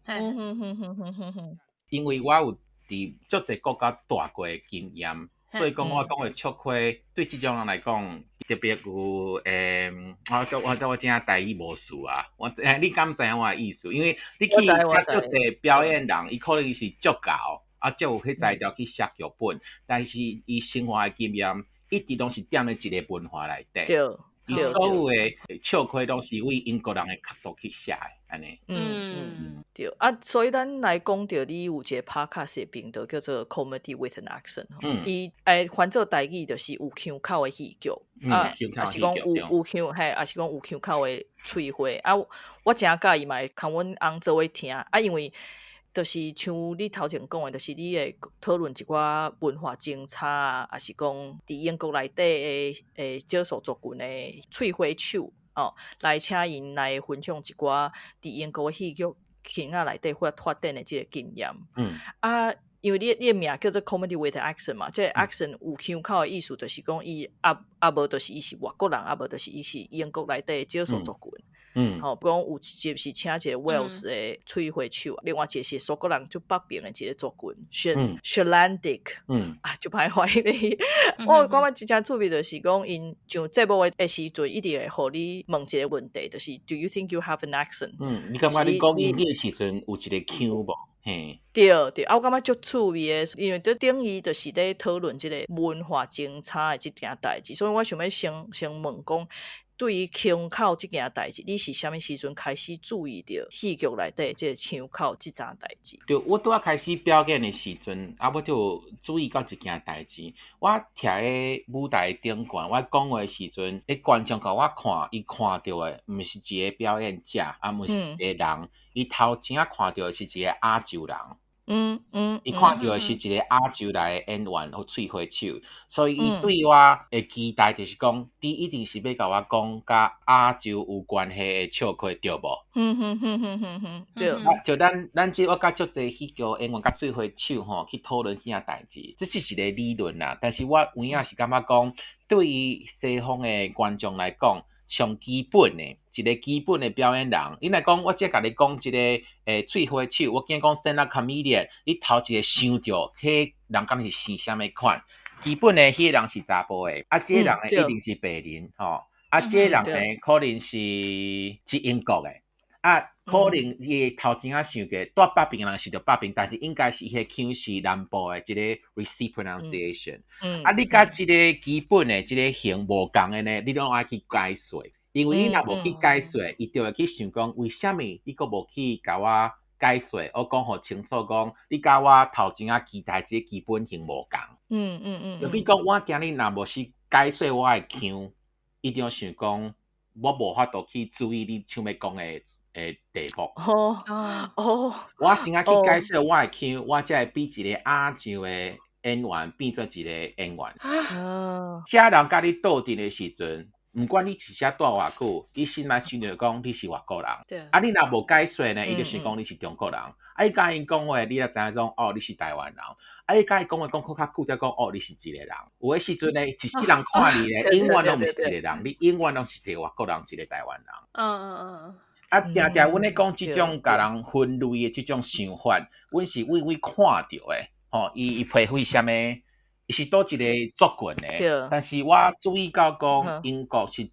因為我有佇足濟國家蹛過的經驗，所以講我講的笑話對這種人來講特別有我真正台語無輸啊！我你敢知影我的意思？因為你去遐足濟表演人，伊可能是足𠢕，啊，足有彼才調去寫劇本，但是伊生活的經驗一直攏是踮咧一个文化內底。伊所有的笑話攏是為英國人的角度去寫的，按呢。嗯，對啊，所以咱來講著，你有一个 podcast 的頻道叫做 Comedy with an Accent，伊翻做台語就是有腔口的戲劇，啊，抑是講有腔嘿，抑是講有腔口的喙花啊。我誠佮意嘛，會共阮翁做伙聽啊，因為就是像你頭前講的，就是你會討論一寡文化爭差啊，抑是講佇英國內底的少數族群的喙花手哦，來請𪜶來分享一寡佇英國的戲劇圈仔內底發展的這个經驗。啊，因為你的名叫做 Comedy with Accent 嘛，這个 accent 有腔口的意思，就是講伊啊啊無就是伊是外國人，啊無就是伊是英國內底的少數族群。吼，講有一集是請一个 Wales 的喙花手，另外一个是蘇格蘭最北邊的一个族群，Shetlandic，啊，就歹發音。我感覺真正趣味就是講，𪜶上節目的時陣，一定會予你問一个問題，就是 Do you think you have an accent？嗯，你感覺你講英語的時陣有一個腔無？嘿，對對，啊，我感覺足趣味的，因為這等於就是咧討論這个文化爭差的這件代誌，所以我想欲先先問講，對於腔口這件代誌，你是啥物時陣開始注意著戲劇內底這个腔口這樁代誌？對，我拄仔開始表演的時陣，啊，我就注意到一件代誌。我徛咧舞台頂懸，我講話的時陣，彼觀眾共我看，伊看著的毋是一个表演者，啊，毋是一个人，伊頭前仔看著的是一个亞洲人。伊看著的是一个亞洲來的演員予喙花手，所以伊對我的期待就是講，你一定是欲共我講佮亞洲有關係的笑話，對無？嗯哼哼哼哼哼，對。啊，就咱這我佮足濟喜劇演員佮喙花手吼去討論這件代誌，這是一個理論啦。但是我有影是感覺講，對於西方的觀眾來講，上基本的一個基本的表演人，你若講我這共你講一個喙花手，我驚講 stand up comedian，你頭一個想著，彼人敢是生啥物款？基本的彼個人是查埔的，啊，這個人呢一定是白人吼，啊，這個人呢可能是是英國的，啊，可能伊頭前仔想過蹛北爿的人想著北爿，但是應該是彼个腔是南部的一個 received pronunciation。啊，你佮這個基本的這個型無仝的呢，你攏愛去解說，因為你若無去解說，伊就會去想講，為啥物你閣無去共我解說？我講予清楚講，你佮我頭前仔期待這個基本型無仝。就比如講，我今日若無是解說我的腔，一定想講，我無法度去注意你想欲講的題目。我先愛去解說我的腔，我才會比一個亞洲的演員變做一個演員。這人佮你鬥陣的時陣，毋管你佇遮蹛偌久，伊先來想著講你是外國人。啊，你若無解說呢，伊就想講你是中國人。啊，你佮𪜶講話，你才知影講哦，你是台灣人。啊，你佮伊講話講較較久，才講哦，你是一個人。有的時陣呢，一世人看你咧，永遠攏毋是一個人，你永遠攏是一個外國人，一個台灣人。啊，定定阮咧講這種共人分類的這種想法，阮是為為看著的，吼，伊批評啥物？伊是佗一個族群的，但是我注意到講，英國是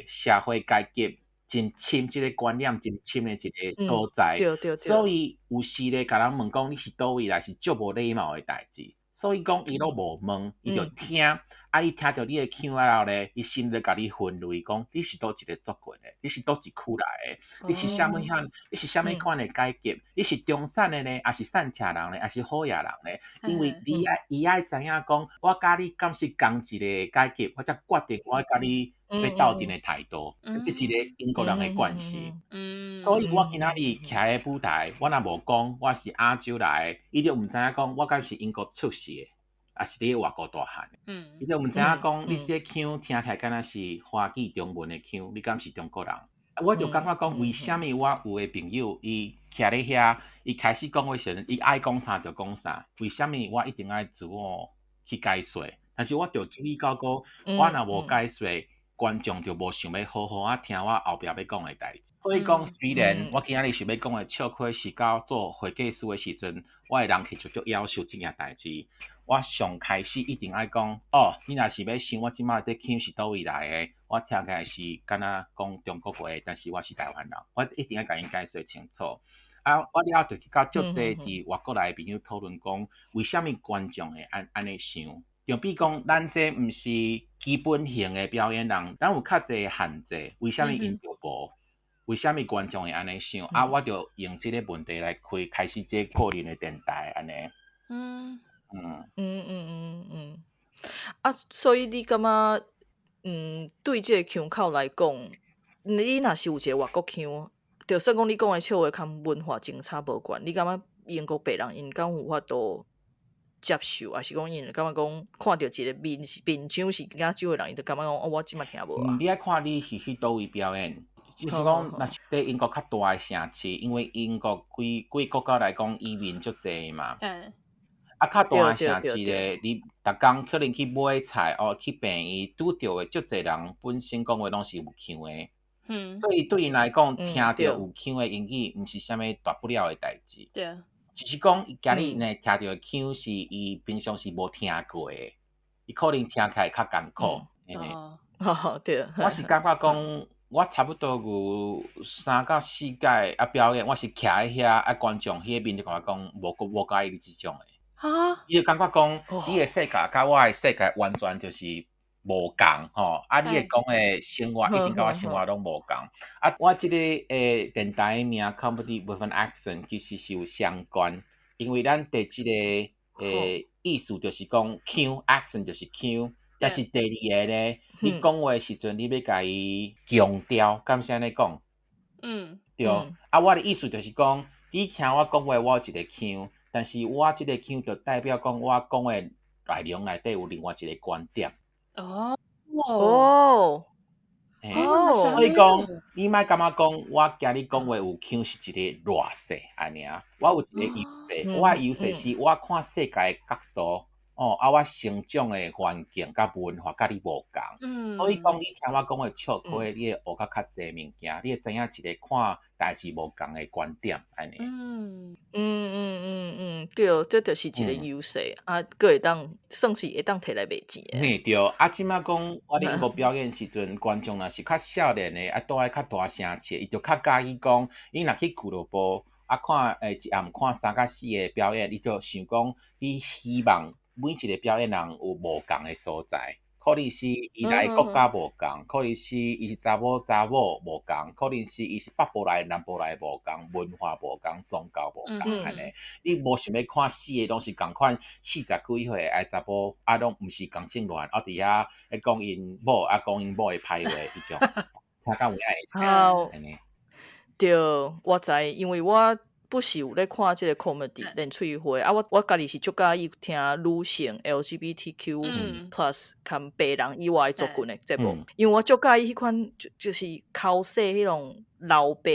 社會階級真深，這個觀念真深的一個所在，所以有時咧，共人問講你是佗位來，是足無禮貌的代誌。所以講伊攏無問，伊就聽，啊，伊聽著你的腔了後咧，伊先就共你分類，講你是佗一個族群的，你是佗一區來的，你是啥物款，你是啥物款的階級，你是中產的呢，抑是散赤人呢，抑是好野人呢？因為你愛伊愛知影講，我佮你敢是仝一個階級，我才決定我共你欲鬥陣的態度，這是一個英國人的慣勢。所以我今仔日徛佇舞台，我若無講我是亞洲來的，伊就毋知影講我敢是英國出世的，抑是佇外國大漢的。伊就毋知影講你這個腔聽起來敢若是華語中文的腔，你敢是中國人？我就感覺講，為啥物我有的朋友伊徛咧遐，伊開始講話時陣，伊愛講啥就講啥，為啥物我一定愛自我去解說？但是我就注意到講，我若無解說，觀眾就無想欲好好仔聽我後壁欲講的代誌。所以講，雖然我今仔日想欲講的笑話是到做會計師的時陣，我的人客就足夭壽這件代誌。我上開始一定愛講，哦，你若是欲想我這擺這腔是佗位來的，我聽起來是敢若講中國話，但是我是台灣人，我一定愛共𪜶解說清楚。啊，我了後就去佮足濟佇外國來的朋友討論講，為啥物觀眾會按呢想？就比講，咱這毋是基本型的表演人，咱有較濟限制，為啥物𪜶就無？為啥物觀眾會按呢想？啊，我就用這個問題來開始這個個人的電台按呢。啊，所以你感覺，對這個腔口來講，你若是有一個外國腔，就算講你講的笑話佮文化政策無關，你感覺英國白人𪜶敢有法度接受，抑是講𪜶感覺講看著一個面是面相是亞洲的人，伊就感覺講哦，我這馬聽無啊。你愛看你是去佗位表演，就是講，若是佇英國較大的城市，因為英國規規國家來講移民足濟嘛。啊，較大的城市咧，你逐工可能去買菜哦，去病院拄著的足濟人，本身講話攏是有腔的。所以對𪜶來講，聽著有腔的英語，毋是啥物大不了的代誌。只是講，伊今日呢聽著的腔是伊平常時無聽過的，伊可能聽起來較艱苦。我是感覺講，我差不多有三到四屆啊表演，我是徛佇遐啊，觀眾彼個面就共我講，無佮意你這種的。伊就感覺講，你的世界佮我的世界完全就是無仝吼，啊，你會講的生活一定佮我生活攏無仝。啊，我這個電台名 Comedy with an Accent 其實是有相關，因為咱第一個意思就是講腔，accent 就是腔，但是第二個呢，你講話的時陣，你欲共伊強調，敢是按呢講？對。啊，我的意思就是講，你聽我講話，我有一個腔，但是我這个腔就代表講我講的內容內底有另外一個觀點。嘿，所以講，你莫感覺講我今日講話有腔是一個劣勢按呢爾，我有一個優勢，我的優勢是我看世界的角度，哦，啊，我成長的環境佮文化佮你無仝，所以講你聽我講的笑話，你會學較較濟物件，你會知影一個看代誌無仝的觀點按呢。對，這就是一個優勢，啊，閣會當算是會當提來賣錢的。嘿，對，啊，這擺講我佇英國表演時陣，觀眾若是較少年的，啊，都愛較大聲笑，伊就較佮意講，伊若去俱樂部，啊，看一暗看三甲四个表演，伊就想講，伊希望每一個表演人有無仝的所在，可能是伊來的國家無仝，可能是伊是查某查某無仝，可能是伊是北部來南部來無仝，文化無仝，宗教無仝，按呢，你無想欲看四个攏是仝款四十幾歲的查埔，啊，攏毋是同性戀，啊，佇遐咧講𪜶某，啊，講𪜶某的歹話，彼種，聽甲有影會使，按呢。對，我知，因為我不時有咧看這個 comedy 練喙花，啊，我家己是足佮意聽女性 LGBTQ plus 含白人以外族群的節目，因為我足佮意彼款就是剾洗彼種老爸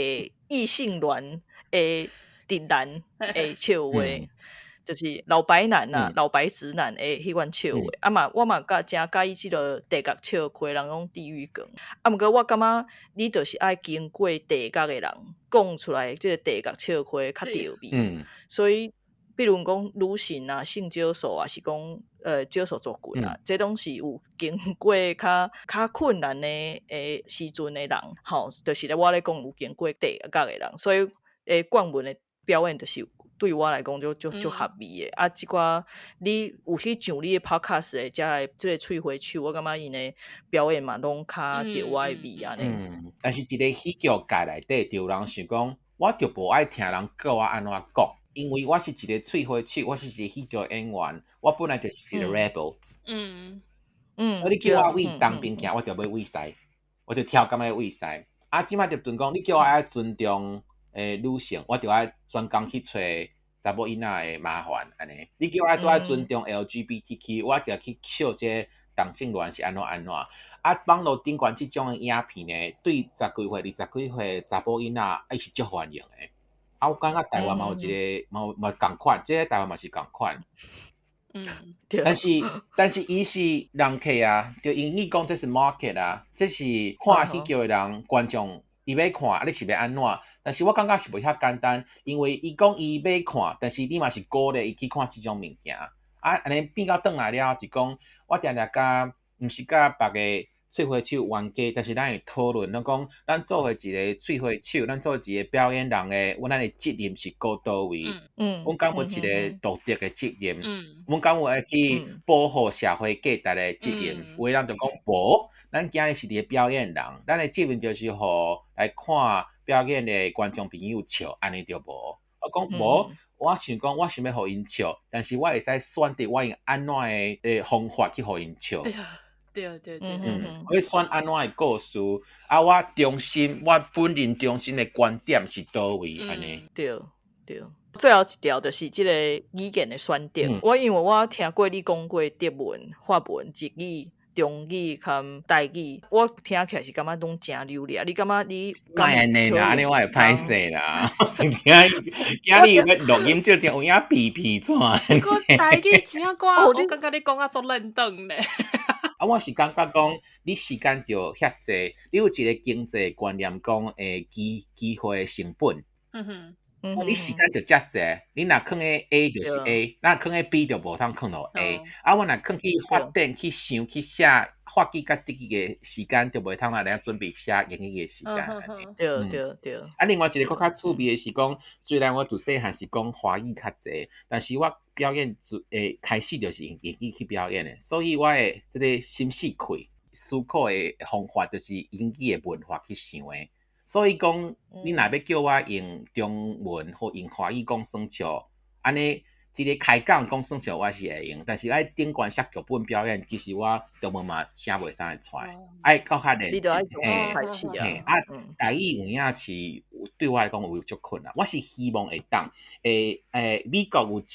異性戀的直男的笑話，就是老白男啊，老白直男的彼款笑話。啊嘛，我嘛佮誠佮意這个地獄笑話，人講地獄梗。啊，毋過我感覺你就是愛經過地獄的人講出來，這個地獄笑話較著味。所以，比如講女性啊、性少數啊，是講少數族群啊，這攏是有經過較較困難的時陣的人，吼，就是咧我咧講有經過地獄的人，所以冠文的表演就是對我來講就就足合味的。啊，這寡你有去上你的 podcast 的遮的這个喙花手，我感覺𪜶的表演嘛攏較著我的味按呢。嗯，但是佇咧喜劇界內底，就有人想講，我就無愛聽人教我按怎講，因為我是一個喙花手，我是一個喜劇演員，我本來就是一個 rebel。所以你叫我為東邊行，我就欲為西，我就跳工欲為西。啊，這擺就陣講，你叫我愛尊重女性，我就愛專工去揣查某囡仔的麻煩按呢。你叫我做愛尊重 LGBTQ，我就去笑這個同性戀是按怎按怎。啊，網路頂懸這種的影片呢，對十幾歲、二十幾歲查埔囡仔，伊是足歡迎的。啊，我感覺台灣嘛有一個嘛有嘛仝款，這个台灣嘛是仝款。但是伊是人客啊，就英語講這是 market 啊，這是看喜劇的人觀眾伊欲看，啊你是欲按怎？但是我感覺是袂遐簡單，因為伊講伊欲看，但是你嘛是鼓勵伊去看這種物件。啊，按呢變到轉來了，就講我定定佮毋是佮別个喙花手冤家，但是咱會討論，攏講咱作為一個喙花手，咱作為一個表演人的，阮咱的責任是佗佗位？阮敢有一個道德的責任？阮敢有愛去保護社會價值的責任？有的人就講無，咱今日是佇咧表演人，咱的責任就是予來看表演的觀眾朋友笑，按呢著無？我講無，我想講我想欲予𪜶笑，但是我會使選擇我用按怎的方法去予𪜶笑。我選按怎的故事，啊，我中心，我本人中心的觀點是佗位按呢？對對，最後一條就是這個語言的選擇。我因為我聽過你講過德文、法文、日語、中語佮台語，我聽起來是感覺攏誠流利。你感覺你？莫按呢啦，按呢我會歹勢啦。今今日欲錄音就有影皮皮喘。我台語真正我感覺你講甲足輪轉咧。啊，我是感覺講，你時間就遐濟，你有一個經濟觀念講，機會成本。你時間就遮濟，你若囥咧 A 就是 A，若囥咧 B 就無通囥落 A。啊，我若囥去發展、去想、去寫法語佮德語的時間，就袂通來準備寫英語的時間。啊，另外一個閣較趣味的是講，雖然我自細漢是講華語較濟，但是我表演自開始就是用英語去表演的，所以我的這个心思氣思考的方法就是英語的文化去想的。所以講，你若欲叫我用中文或用華語講耍笑，按呢，這个開講講耍笑我是會用，但是愛頂懸寫劇本表演，其實我中文嘛寫袂啥會出來，愛閣較練。你著愛重新開始啊！啊，台語有影是有對我來講有足困難。我是希望會當，美國有一個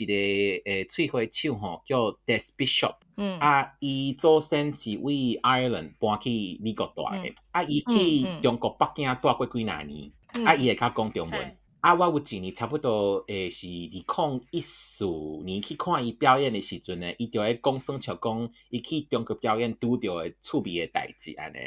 喙花手吼，叫 Des Bishop，啊，伊祖先是佇 Ireland 搬去美國蹛的，啊，伊去中國北京蹛過幾若年，啊，伊會較講中文。啊，我有一年差不多是2014年去看伊表演的時陣呢，伊就咧講耍笑講，伊去中國表演拄著的趣味的代誌按呢。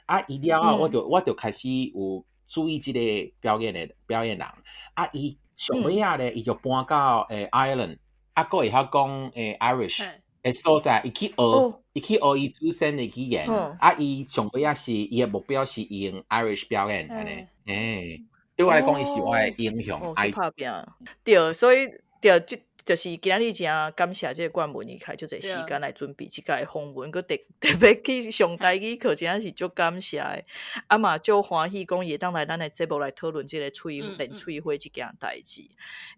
啊，伊了後我就開始有注意這個表演的表演人。啊，伊上尾仔咧，伊就搬到Ireland，啊，閣會曉講Irish 的所在，伊去學，伊去學伊祖先的語言。啊，伊上尾仔是伊的目標是用 Irish 表演按呢。對我來講，伊是我的英雄。哦，去拍拚。對，所以對，這就是今仔日真感謝這個冠文，伊開足濟時間來準備這屆訪問，閣特特別去上台語課，真正是足感謝的。啊嘛，足歡喜講伊會當來咱的節目來討論這個喙練喙花這件代誌。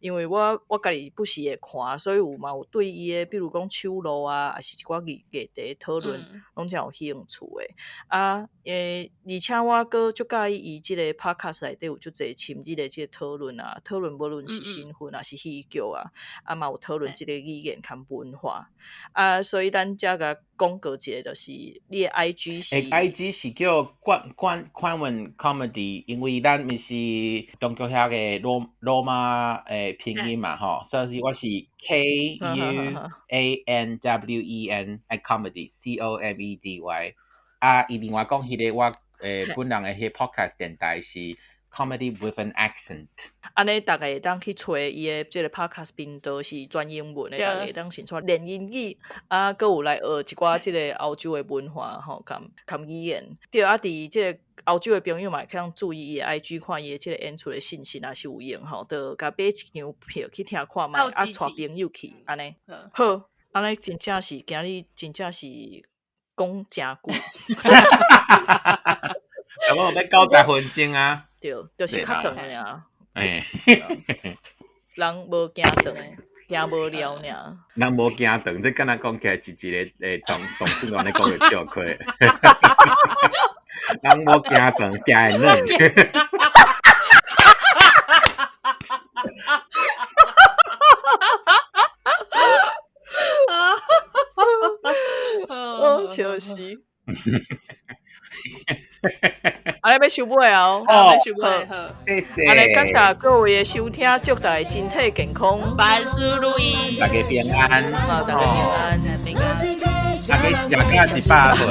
因為我家己不時會看，所以有嘛有對伊的，比如講手路啊，抑是一寡議題討論，攏真有興趣的。啊，而且我閣足佮意伊這個 podcast 內底有足濟深入的這個討論啊，討論無論是身份抑是戲劇啊，啊嘛有討論這個語言佮文化。啊，所以咱遮共廣告一下，就是你的 IG 是，IG 是叫冠冠冠文 comedy，因為咱毋是中國遐個羅馬拼音嘛吼，所以我是 KUANWEN comedy COMEDY。啊，伊另外講彼個我本人的彼個 podcast 電台是 Comedy with an accent。按呢，逐家會當去揣伊的這個 podcast 頻道是全英文的，逐家會當先出練英語，啊，閣有來學一寡這個歐洲的文化吼，佮語言。對啊，佇這個歐洲的朋友嘛，會當注意伊的 IG，看伊的這個演出的信息，若是有閒吼，就共買一張票去聽看覓，啊，帶朋友去，按呢。好，按呢真正是今日真正是講誠久。我欲90分鐘啊。對，就是較長爾。人無驚長，驚無聊爾。人無驚長，這敢若講起來是一個同性戀咧講的笑話。人無驚長，驚會軟。哦，笑死！按呢欲收尾哦，欲收尾好。按呢感謝各位的收聽，祝大家身體健康，萬事如意，大家平安，大家平安，平安。大家食甲100歲。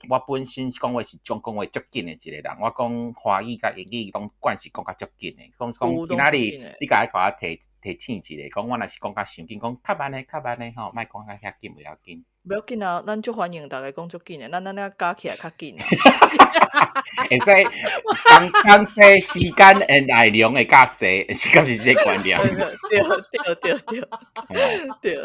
我本身講話是講講話足緊的一個人，我講華語佮英語攏慣勢講較足緊的。講講今仔日你共我提醒一下，講我若是講較傷緊，講較慢的較慢的吼，莫講較遐緊，袂要緊。袂要緊啊，咱足歡迎逐家講足緊的，咱按呢加起來較緊。會使講講這時間的內容會較濟，是敢是這個觀念？對對對對對，對。